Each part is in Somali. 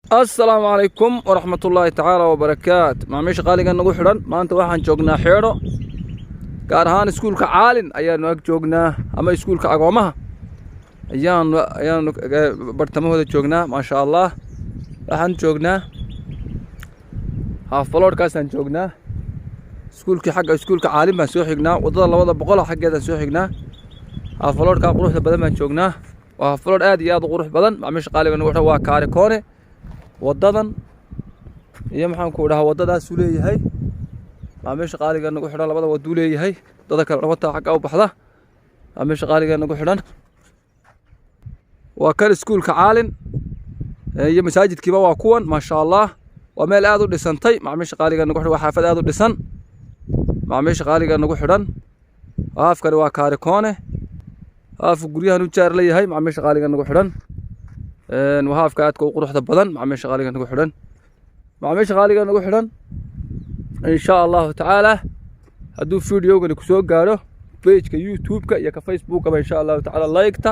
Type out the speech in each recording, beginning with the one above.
Asalaamu calaykum waraxmatullaahi tacaala wabarakaatu. Macaamiisha qaaliga nagu xidhan, maanta waxaan joognaa Xeedho, gaar ahaan iskuulka Caalin ayaanu ag joognaa, ama iskuulka agoomaha ayaanu bartamahooda joognaa. Maasha Allah, waxaan joognaa haafbaloodhkaasaan joognaa. Iskuulkii, xagga iskuulka Caalin baan soo xignaa, waddada 200 xaggeedaan soo xignaa. Haafbaloodhkaa quruxda badan baan joognaa. Waa haafbaloodh aad iyo aad u qurux badan. Macaamiisha qaaliga nagu xidhan, waa kaari koone waddadan iyo, maxaan ku dhahaa, waddadaasuu leeyahay. Macaamiisha qaaliga nagu xidhan, labada waduu leeyahay, waddada kale dhawataa xagga u baxda. Macaamiisha qaaliga nagu xidhan, waa kan iskuulka Caalin iyo masaajidkiiba waa kuwan. Maasha Allah, waa meel aad u dhisantay. Macaamiisha qaaliga nagu xidhan, waa xaafad aad u dhisan. Macaamiisha qaaliga nagu xidhan, haafkani waa kaari koone, haafku guryahan u jaar leeyahay. Macaamiisha qaaliga nagu xidhan, waa haafka aadka u quruxda badan. Macaamiisha qaaliga nagu xidhan, macaamiisha qaaliga nagu xidhan, insha Allahu tacaala hadduu videogani kusoo gaadho pageka YouTube-ka iyo ka Facebookaba, insha Allahu tacaala like-ta,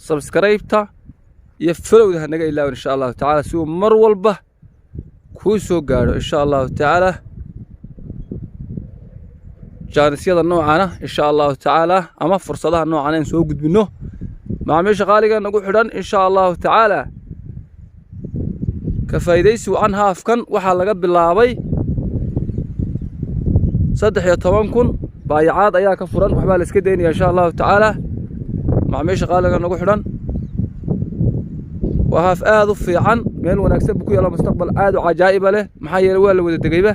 subscribe-ta iyo followda ha naga ilaawin, insha Allahu tacaala, si uu mar walba kuu soo gaadho, insha Allahu tacaala, jaanisyada noocana, insha Allahu tacaala, ama fursadaha noocan aan soo gudbinno. Macaamiisha qaaliga nagu xidhan, insha Allahu tacaala ka faa'iidaysi wacan. Haafkan waxaa laga bilaabay 13,000. Baayacaad ayaa ka furan, waxbaa la iska daynaya, insha Allahu tacaala. Macaamiisha qaaliga nagu xidhan, waa haaf aad u fiican, meel wanaagsan buu ku yaalla, mustaqbal aad u cajaa'iba leh. Maxaa yeelay, waa la wada degayba,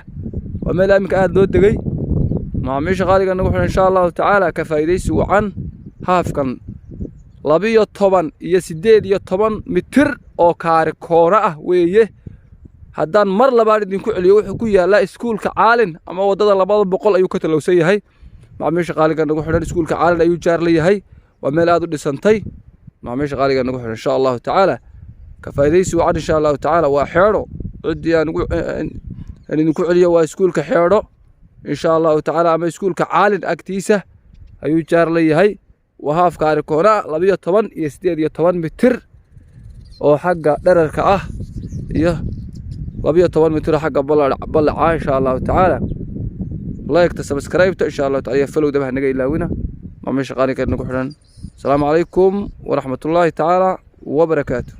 waa meel iminka aad loo degay. Macaamiisha qaaliga nagu xidhan, insha Allahu tacaala ka faa'iidaysi wacan. Haafkan 12 iyo 18 mitir oo kaari koona ah weeye. Haddaan mar labaad idinku celiyo, wuxuu ku yaallaa iskuulka Caalin ama waddada 200 ayuu ka talowsan yahay. Macaamiisha qaaliga nagu xidhan, iskuulka Caalin ayuu jaar la yahay. Waa meel aad u dhisantay. Macaamiisha qaaliga nagu xidhan, insha Allahu tacaala ka faa'iidaysi wacan. Insha Allahu tacaala waa Xeedho. Ciddii aan idinku celiyo, waa iskuulka Xeedho, insha Allahu tacaala, ama iskuulka Caalin agtiisa ayuu jaar la yahay. Waa haafka arikoona, 12 iyo 18 mitir oo xagga dherarka ah iyo 12 mitir oo xagga ballaca, insha Allahu tacaala. Like-ta, subscribe-ta, insha Allahu taala, iyo followdaba ha naga ilaawina. Macaamiisha qaaliga nagu xidhan, asalaamu calaykum waraxmatullaahi tacaala wabarakaatu.